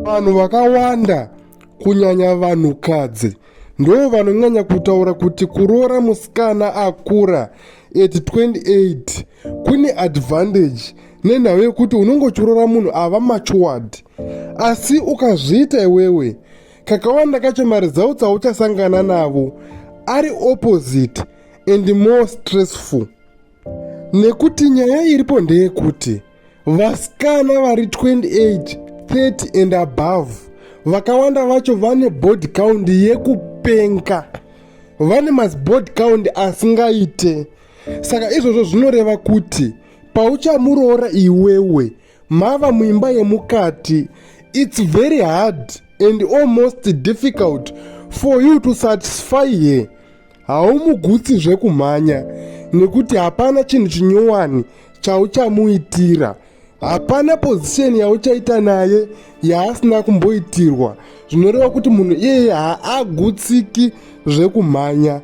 Vanhu vakawanda, kunyanya vanhukadzi, ndo vanonyanya kutaura kuti kuroora musikana akura at 28 kune advantage nenhau yekuti unonge uchiroora munhu ava matured. Asi ukazviita iwewe, kakawanda kacho maresults auchasangana navo ari opposite and more stressful. Nekuti nyaya iripo ndeyekuti vasikana vari 28, 30 and above, vakawanda vacho vane body count yekupenga, vane mabody count asingaite. Saka izvozvo zvinoreva kuti pauchamuroora iwewe mava muimba yemukati, it's very hard and almost difficult for you to satisfy her. Haumugutsi zvekumhanya nekuti hapana chinhu chinyowani chauchamuitira, hapana position yauchaita naye yaasina kumboitirwa. Zvinoreva kuti munhu iyeye haagutsiki zvekumhanya.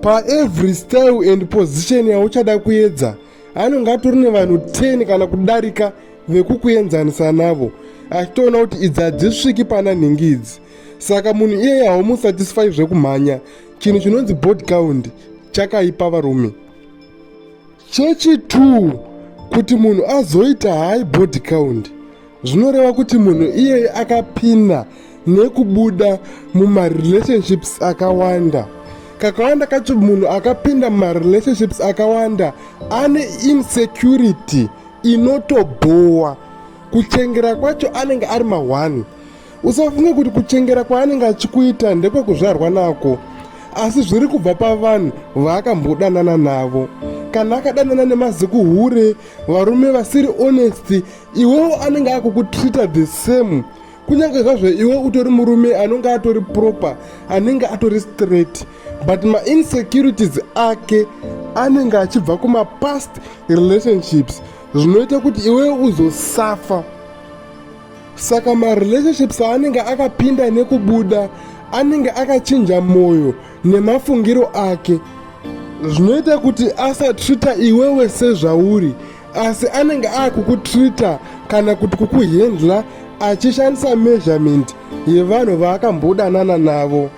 Paevery style and position yauchada kuedza, anonge atori nevanhu 10 kana kudarika vekukuenzanisa navo, achitoona kuti idzi hadzisviki pana nhingi idzi. Saka munhu iyeye haumusatisfy zvekumhanya. Chinhu chinonzi body count chakaipa, varume. Chechi2, kuti munhu azoita high body count, zvinoreva kuti munhu iyeye akapinda nekubuda mumarelationships akawanda. Kakawanda kacho munhu akapinda mumarelationships akawanda ane insecurity inotobhowa. Kuchengera kwacho anenge ari ma1. Usafunge kuti kuchengera kwaanenge achikuita ndekwekuzvarwa nako, asi zviri kubva pavanhu vaakambodanana navo. Kana akadanana nemazikuhure, varume vasiri honest, iwewo anenge akukutreata the same, kunyange zvazvo iwe utori murume anonge atori proper, anenge atori straight, but mainsecurities ake anenge achibva kumapast relationships, zvinoita kuti iwewe uzosafa. Saka marelationships aanenge akapinda nekubuda anenge akachinja mwoyo nemafungiro ake, zvinoita kuti asatreata iwewe sezvauri, asi anenge akukutreata kana kuti kukuhandla achishandisa measurement yevanhu vaakambodanana navo.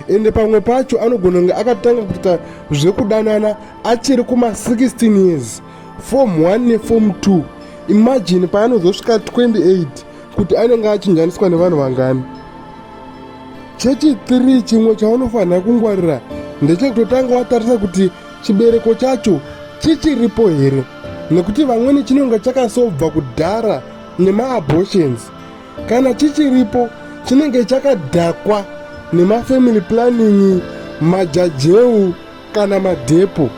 Ende pamwe pacho anogona kunge akatanga kuita zvekudanana achiri kuma16 years, form 1 neform 2. Imagine paanozosvika 28 kuti anenge achinjaniswa nevanhu vangani. Chechi3, chimwe chaunofanira kungwarira ndechekutotanga watarisa kuti chibereko chacho chichiripo here, nekuti vamweni chinonge chakasobva kudhara nemaabortions. Kana chichiripo, chinenge chakadhakwa nemafamily planning, majajeu kana madhepo.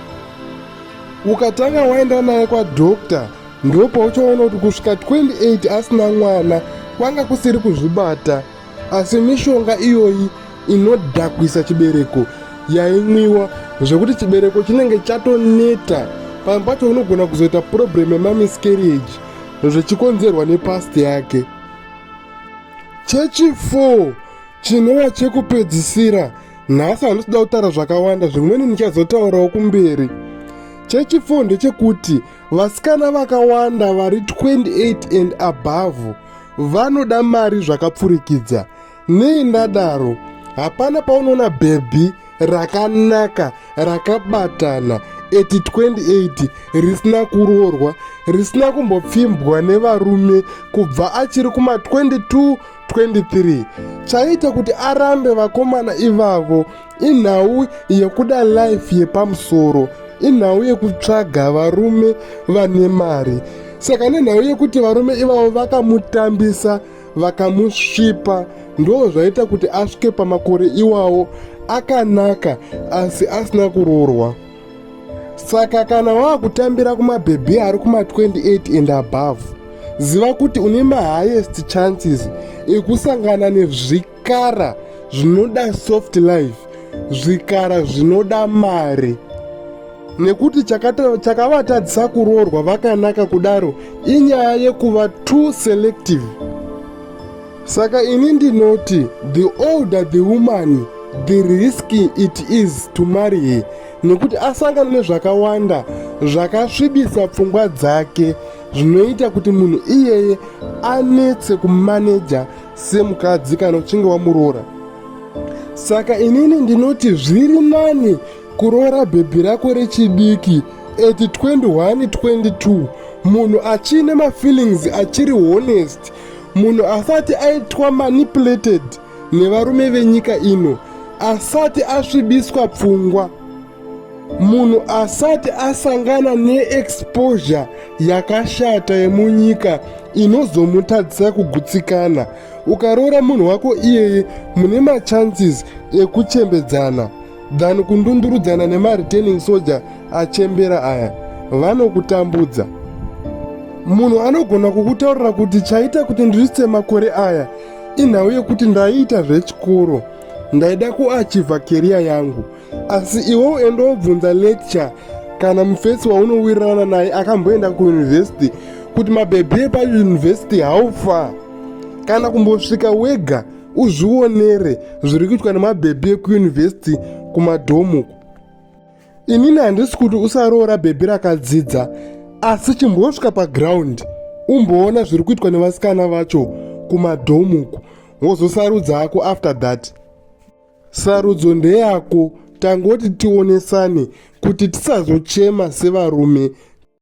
Ukatanga waenda naye kwadoctor, ndopauchaona kuti kusvika 28 asina mwana kwanga kusiri kuzvibata, asi mishonga iyoyi inodhakwisa chibereko yaimwiwa, zvekuti chibereko chinenge chatoneta. Pamwe pacho unogona kuzoita problem yemamiscarriage zvichikonzerwa nepast yake. Chechi4, chinova chekupedzisira nhasi, handisida kutaura zvakawanda, zvimweni ndichazotaurawo kumberi. Chechi4 ndechekuti vasikana vakawanda vari 28 and above vanoda mari zvakapfurikidza. Nei ndadaro? Hapana paunoona bhebhi rakanaka rakabatana at 28 risina kuroorwa, risina kumbopfimbwa nevarume kubva achiri kuma22 23. Chaita kuti arambe vakomana ivavo inhau yekuda life yepamusoro, inhau yekutsvaga varume vane mari. Saka nenhau yekuti varume ivavo vakamutambisa, vakamusvipa, ndo zvaita kuti asvike pamakore iwawo akanaka asi asina kuroorwa. Saka kana waakutambira kumabhebhi ari kuma28 and above, ziva kuti une mahighest chances ekusangana nezvikara zvinoda soft life, zvikara zvinoda mari, nekuti chakavatadzisa kuroorwa vakanaka kudaro inyaya yekuva too selective. Saka ini ndinoti the older the woman, the risky it is to marry her, nekuti asangana nezvakawanda zvakasvibisa pfungwa dzake. Zvinoita kuti munhu iyeye anetse kumaneja semukadzi kana uchinge wamuroora. Saka inini ndinoti zviri nani kuroora bhebhi rako rechidiki at 21 22, munhu achiine mafeelings, achiri honest, munhu asati aitwa manipulated nevarume venyika ino, asati asvibiswa pfungwa, munhu asati asangana neexposure yakashata yemunyika inozomutadzisa kugutsikana. Ukaroora munhu wako iyeye, mune machances ekuchembedzana than kundundurudzana nemareturning soldier achembera aya vanokutambudza. Munhu anogona kukutaurira kuti chaita kuti ndirise makore aya inhau yekuti ndaiita zvechikoro, ndaida kuachivha keriya yangu. Asi iwewo endobvunza lecture kana mufesi waunowirirana naye akamboenda kuyunivhesiti kuti mabhebhi epayunivhesiti how far, kana kumbosvika wega uzvionere zviri kuitwa nemabhebhi ekuyunivhesiti kumadhomu. Inini handisi kuti usaroora bhebhi rakadzidza, asi chimbosvika paground umboona zviri kuitwa nevasikana vacho kumadhomuku, wozosarudza hako after that. Sarudzo ndeyako. Tangoti tionesane kuti tisazochema sevarume.